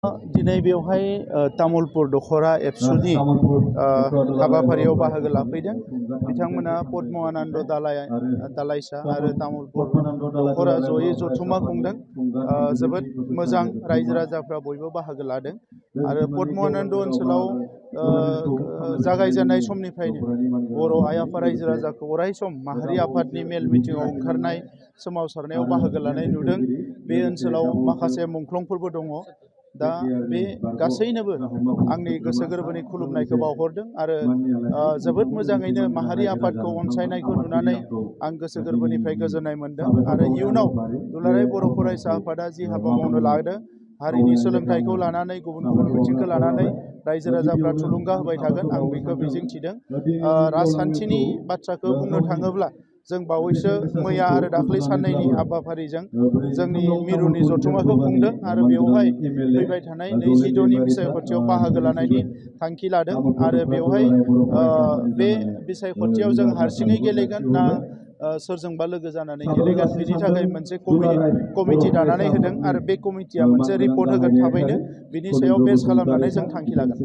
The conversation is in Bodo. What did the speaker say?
दिनै बेवहाय तामुलपुर दख'रा एबसुनि हाबाफारियाव बाहागो लाफैदों। बिथांमोना पद्म आनन्द दालाइसा आरो तामुलपुर दख'रा जयै जथुम्मा खुंदों। जोबोद मोजां, रायजो राजाफ्रा बयबो बाहागो लादों आरो पद्म आनन्द ओनसोलाव जागायजेननाय समनिफ्रायनो बर' आइ आफा रायजो राजाखौ अराय सम माहारि आफादनि मेल मिटिङाव ओंखारनाय, सोमावसारनायाव बाहागो लानाय नुदों। बे ओनसोलाव माखासे मुंख्लंफोरबो दङ। दा बे गासैनोबो आंनि गोसो गोरबोनि खुलुमनायखौ बावहरदों आरो जोबोद मोजाङैनो माहारि आफादखौ अनसायनायखौ नुनानै आं गोसो गोरबोनिफ्राय गोजोननाय मोनदों आरो इयुनाव दुलाराय बर' फरायसा आफादा जि हाबा मावनो लादों, हारिनि सोलोंथाइखौ लानानै गुबुन गुबुन बिथिंखौ लानानै रायजो राजाफ्रा थुलुंगा होबाय थागोन, आं बेखौ मिजिंथिदों। राजखान्थिनि बाथ्राखौ बुंनो थाङोब्ला जों बावैसो मैया आरो दाख्लै साननैनि हाबाफारिजों जोंनि मिरुनि जथुम्माखौ खुंदों आरो बेवहाय फैबाय थानाय 22नि बिसायख'थियाव बाहागो लानायनि थांखि लादों आरो बेवहाय बे बिसायख'थियाव जों हारसिङै गेलेगोन ना सोरजोंबा लोगो जानानै गेलेगोन, बिनि थाखाय मोनसे कमिटि दानानै होदों आरो बे कमिटिया मोनसे रिपर्ट होगोन थाबैनो। बिनि सायाव बेस खालामनानै जों थांखि लागोन।